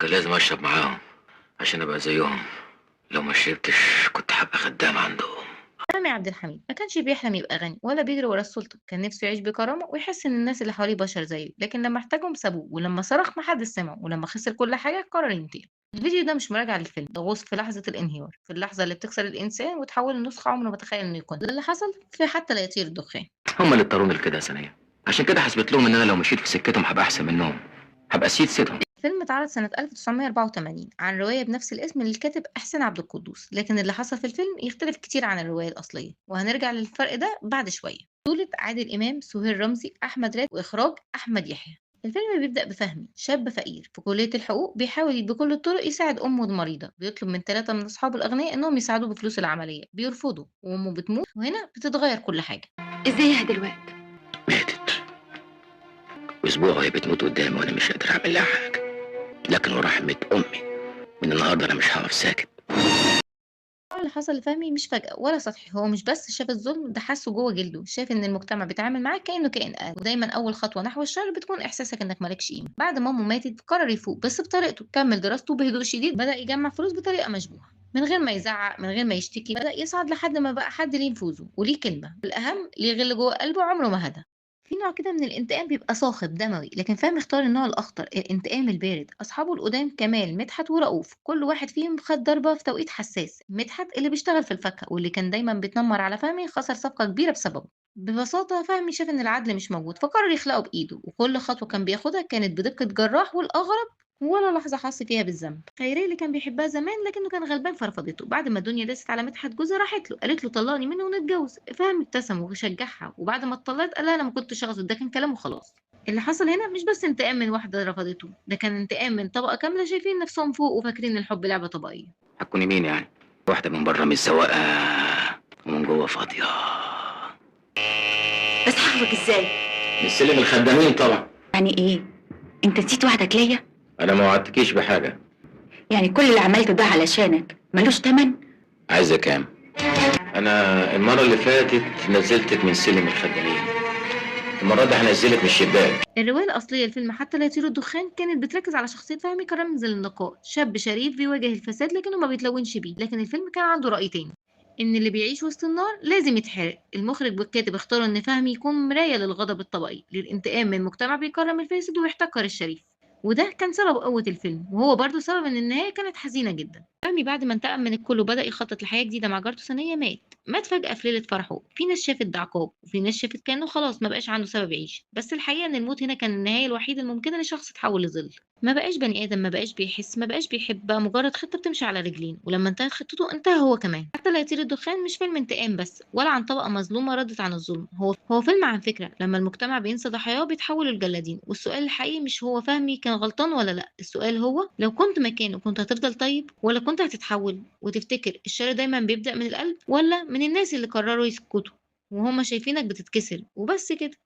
كان لازم اشرب معاهم عشان ابقى زيهم، لو ما شربتش كنت هبقى خدام عندهم. فهمي عبد الحميد ما كانش بيحلم يبقى غني ولا بيجري ورا السلطة، كان نفسه يعيش بكرامة ويحس إن الناس اللي حواليه بشر زيه، لكن لما احتاجهم سابوه، ولما صرخ محدش سمعه، ولما خسر كل حاجة قرر ينتقم. الفيديو ده مش مراجعة للفيلم، ده غوص في لحظة الانهيار، في اللحظة اللي بتكسر الإنسان وتحوله لنسخة عمره ما تخيل إنه يكون. ده اللي حصل في حتى لا يطير الدخان. هم اللي اضطروني لكده يا سنية، عشان كده حسبت لهم إن أنا لو مشيت في سكتهم هبقى أحسن منهم، هبقى سيد سيدهم. الفيلم اتعرض سنة 1984 عن رواية بنفس الاسم للكاتب إحسان عبد القدوس، لكن اللي حصل في الفيلم يختلف كتير عن الرواية الأصلية، وهنرجع للفرق ده بعد شوية. بطولة عادل إمام، سهير رمزي، أحمد راتب، وإخراج أحمد يحيى. الفيلم بيبدأ بفهمي، شاب فقير في كلية الحقوق، بيحاول بكل الطرق يساعد أمه المريضة، بيطلب من 3 من أصحابه الأغنياء إنهم يساعدوه بفلوس العملية، بيرفضوا وأمه بتموت، وهنا بتتغير كل حاجة. إزيها دلوقتي؟ ماتت. أسبوع وهي بتموت قدامي وأنا مش قادر أعمل لها حاجة، لكن ورحمة أمي من النهاردة أنا مش هقف ساكت. اللي حصل لفهمي مش فجأة ولا سطحي، هو مش بس شاف الظلم ده، حاسه جوه جلده، شاف ان المجتمع بيتعامل معاه كأنه كائن أقل، ودايما اول خطوة نحو الشر بتكون احساسك انك مالكش قيمة. بعد ما امه ماتت قرر يفوق بس بطريقته، كمل دراسته بهدوء شديد، بدأ يجمع فلوس بطريقة مشبوهة من غير ما يزعق، من غير ما يشتكي، بدأ يصعد لحد ما بقى حد ليه نفوذه وليه كلمة، الأهم ليه غل جوه قلبه عمره ما هدى. في نوع كده من الانتقام بيبقى صاخب دموي، لكن فهمي اختار النوع الأخطر، الانتقام البارد. أصحابه القدام كمال، مدحت، ورؤوف، كل واحد فيهم خد ضربة في توقيت حساس. مدحت اللي بيشتغل في الفاكهة واللي كان دايما بيتنمر على فهمي خسر صفقة كبيرة بسببه. ببساطة فهمي شاف إن العدل مش موجود فقرر يخلقه بإيده، وكل خطوة كان بياخدها كانت بدقة جراح، والأغرب ولا لحظة حس فيها بالذنب. خيرية اللي كان بيحبها زمان لكنه كان غلبان فرفضته، بعد ما الدنيا داست على مدحت جوزها راحت له قالت له طلقني منه ونتجوز. فهمي ابتسم وشجعها، وبعد ما اتطلقت قال لها انا ما كنتش اقصد، ده كان كلام وخلاص. اللي حصل هنا مش بس انتقام من واحدة رفضته، ده كان انتقام من طبقة كاملة شايفين نفسهم فوق وفاكرين الحب لعبة طبقية. هتكوني مين يعني؟ واحدة من بره مش سواقة ومن جوه فاضية. بس هخرج ازاي؟ من سلم الخدامين طبعا. يعني ايه؟ انت نسيت وعدك ليا؟ أنا ما وعدتكيش بحاجة. يعني كل اللي عملته ده علشانك ملوش تمن؟ عايزة كام؟ أنا المرة اللي فاتت نزلتك من سلم الخدامين، المرة دي هنزلك من الشباك. الرواية الأصلية لفيلم حتى لا يطير الدخان كانت بتركز على شخصية فهمي كرمز للنقاء، شاب شريف بيواجه الفساد لكنه ما بيتلونش بيه، لكن الفيلم كان عنده رأي تاني، إن اللي بيعيش وسط النار لازم يتحرق. المخرج والكاتب اختاروا إن فهمي يكون مراية للغضب الطبقي، للانتقام من مجتمع بيكرم الفاسد ويحتقر الشريف، وده كان سبب قوة الفيلم، وهو برضه سبب ان النهاية كانت حزينة جدا. فهمي بعد ما انتقم من الكل وبدأ يخطط لحياة جديدة مع جارته سنية مات فجأة في ليلة فرحه. في ناس شافت ده عقاب، وفي ناس شافت كأنه خلاص ما بقاش عنده سبب يعيش، بس الحقيقة ان الموت هنا كان النهاية الوحيدة الممكنة لشخص اتحول لظل، ما بقاش بني آدم، ما بقاش بيحس، ما بقاش بيحب، بقى مجرد خطة بتمشي على رجلين، ولما انتهت خطته انتهى هو كمان. حتى لا يطير الدخان مش فيلم انتقام بس، ولا عن طبقة مظلومة ردت عن الظلم، هو فيلم عن فكرة لما المجتمع بينسى ضحاياه بيتحولوا لجلادين. والسؤال الحقيقي مش هو فهمي كان غلطان ولا لا، السؤال هو لو كنت مكانه كنت هتفضل طيب ولا كنت هتتحول؟ وتفتكر الشر دايما بيبدأ من القلب ولا من الناس اللي قرروا يسكتوا وهما شايفينك بتتكسر؟ وبس كده.